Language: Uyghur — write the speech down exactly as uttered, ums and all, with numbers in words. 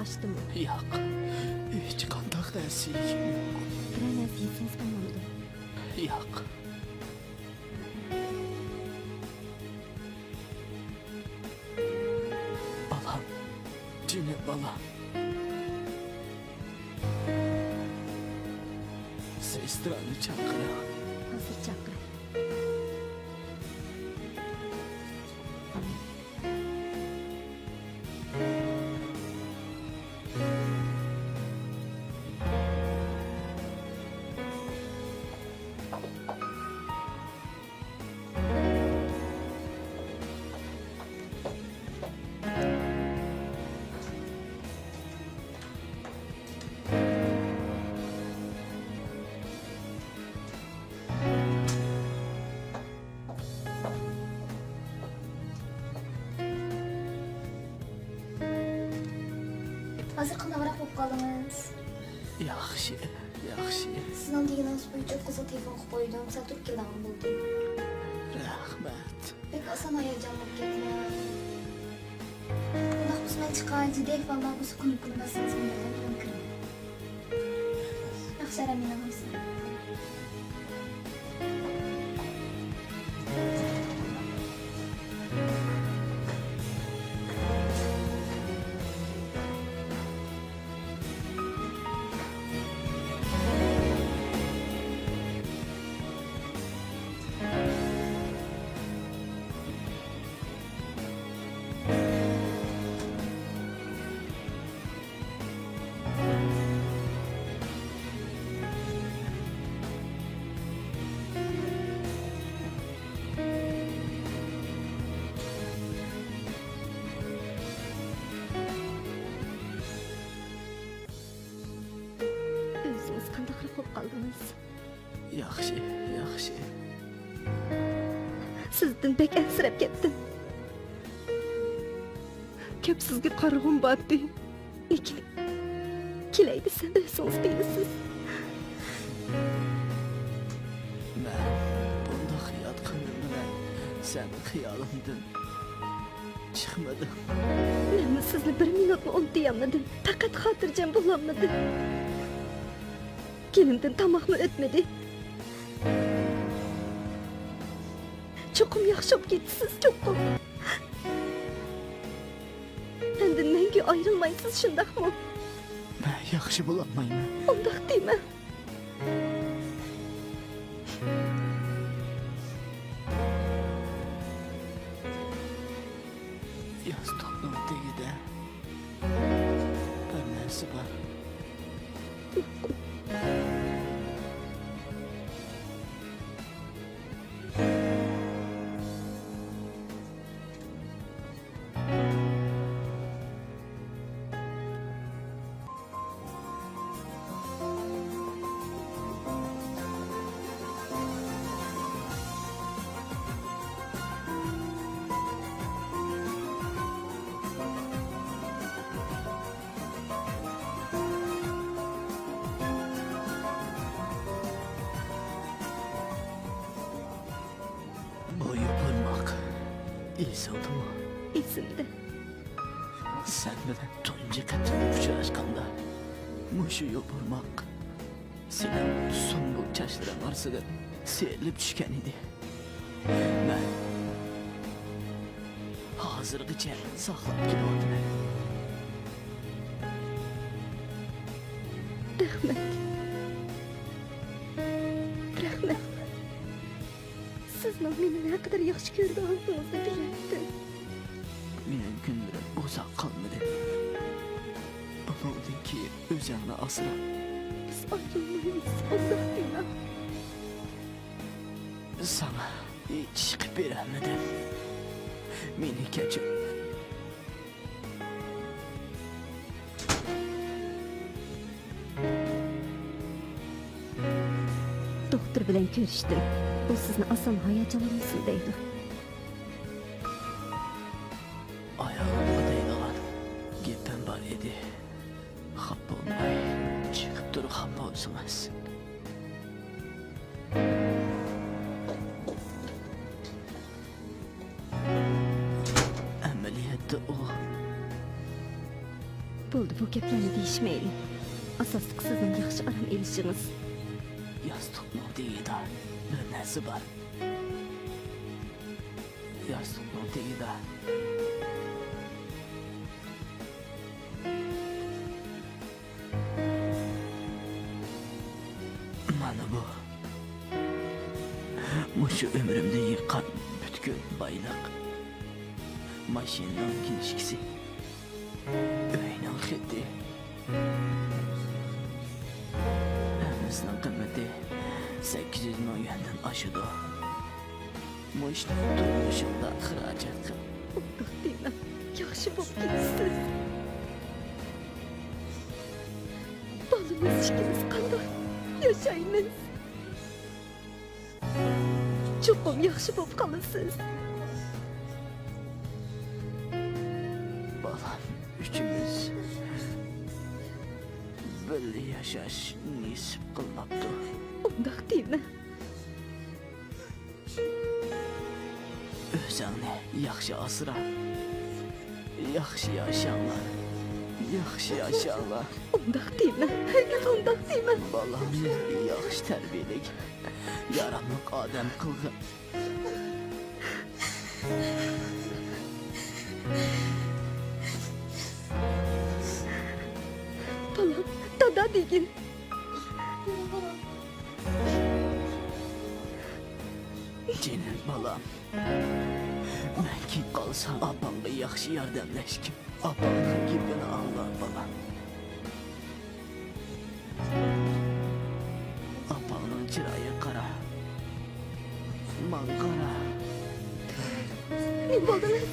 ئىچتىمۇ؟ ياق. ھېچقانداق نەرسە يېگۈم يوق. بىرەر نەرسە يېسىڭىز بولمامدۇ؟ ياق. بالام، جېنىم بالام. سېسترانى چاقىرىڭ. ھازىر چاقىرىڭ. ھازىر قانداقراق بولۇپ قالدىڭىز؟ ياخشى، ياخشى. سىزنىڭ دېگىنىڭىز بويىچە قىزغا تېلېفون قىلىپ قويدۇم، سەل تۇرۇپ كېلىدىغان بولدى. رەھمەت. بەك ئاسان ھاياجان بولۇپ كەتتىم. ئۇنداق بولسا مەن چىقاي، جىددىي ئەھۋاللار بولسا كۈنۈپ كۈنۈپ باسسىڭىز مەن بىلەن كىرىڭ. ياخشى، ئارام ئېلىڭ ھەممىسى. ئۆزىڭىز قانداقراق بولۇپ قالدىڭىز؟ ياخشى، ياخشى. سىزدىن بەك ئەنسىرەپ كەتتىم. كەپ سىزگە قارىغۇم بارتى. لېكىن كېلەي دېسەم، ئۆزىڭىز بىلىسىز. مەن بۇنداق ياتقىنىم بىلەن سەن خىيالىمدىن چىقمىدىڭ. مەنمۇ سىزنى بىر مىنۇتمۇ ئۇنتۇيالمىدىم. پەقەت خاتىرجەم بولالمىدىم. گېلىمدىن تاماقمۇ ئۆتمىدى. چوقۇم ياخشى بولۇپ كېتىسىز، چوقۇم. مەندىن مەڭگۈ ئايرىلمايسىز، شۇنداقمۇ؟ مەن ياخشى بولالمايمەن. ئۇنداق دېمە. ياستۇقنىڭ تېگىدە بىر نەرسە بار. بۇ يوپۇرماق ئېسىڭدىمۇ؟ ئېسىمدە. سەن بىلەن تۇنجى قېتىم ئۇچراشقاندا، مۇشۇ يوپۇرماق سېنىڭ سۇمبۇل چاچلىرىڭ ئارىسىدىن سىيرىلىپ چۈشكەن ئىدى. مەن ھازىرغىچە ساقلاپ كېلىۋاتىمەن. رەھمەت. رەھمەت. سىزنىڭ مېنى نەقەدەر ياخشى كۆرىدىغانلىقىڭىزنى بىلەتتىم. مېنىڭ كۈنلىرىم ئۇزاق قالمىدى. بۇنىڭدىن كېيىن ئۆزۈڭنى ئاسرا. بىز ئايرىلمايمىز، ئۇنداق دېمە. ساڭا ھېچ ئىش قىلىپ بېرەلمىدىم. مېنى كەچۈر. دوختۇر بىلەن كۆرۈشتۈم. ئۇ سىزنى ئاسان ھاياجانلانمىسۇن دەيدۇ. ئايالىمغا دەيدىغان گېپىم بار ئىدى. خاپا بولماي، چىقىپ تۇرۇپ خاپا بولسىڭىز. ئەمەلىيەتتە ئۇ، بولدى، بۇ گەپلەرنى دېيىشمەيلى. ئاساسلىقى سىزنىڭ ياخشى ئارام ئېلىشىڭىز. ياستۇقنىڭ تېگىدە بىر نەرسە بار. ياستۇقنىڭ تېگىدە. مانا بۇ. مۇشۇ ئۆمرۈمدە يىغقان پۈتكۈل بايلىق. ماشىنىنىڭ كىنىشكىسى. ئۆينىڭ خېتى. ھەممىسىنىڭ قىممىتى سەككىز يۈز مىڭ يۈەندىن ئاشىدۇ. مۇشۇ تۇرمۇشۇڭدا خىراجەت قىل. ئۇنداق دېمەڭ، ياخشى بولۇپ كېتىسىز. بالىمىز ئىككىمىز قانداق ياشايمىز؟ چوقۇم ياخشى بولۇپ قالىسىز. بالام ئۈچىمىز بىللە ياشاش نېسىپ قىلماپتۇ. ئۇنداق دېمە. ئۆزۈڭنى ياخشى ئاسرا. ياخشى ياشاڭلار. ياخشى ياشاڭلار. ئۇنداق دېمە. ھەرگىز ئۇنداق دېمە. بالامنى ياخشى تەربىيەلىگىن. ياراملىق ئادەم قىلغىن. بالام، دادا دېگىن. جېنىم بالام، مەن كېتىپ قالسام، ئاپاڭغا ياخشى ياردەملەشكىن. ئاپاڭنىڭ گېپىنى ئاڭلا، بالام. ئاپاڭنىڭ چىرايىغا قارا. ماڭا قارا. نېمە بولدىڭىز؟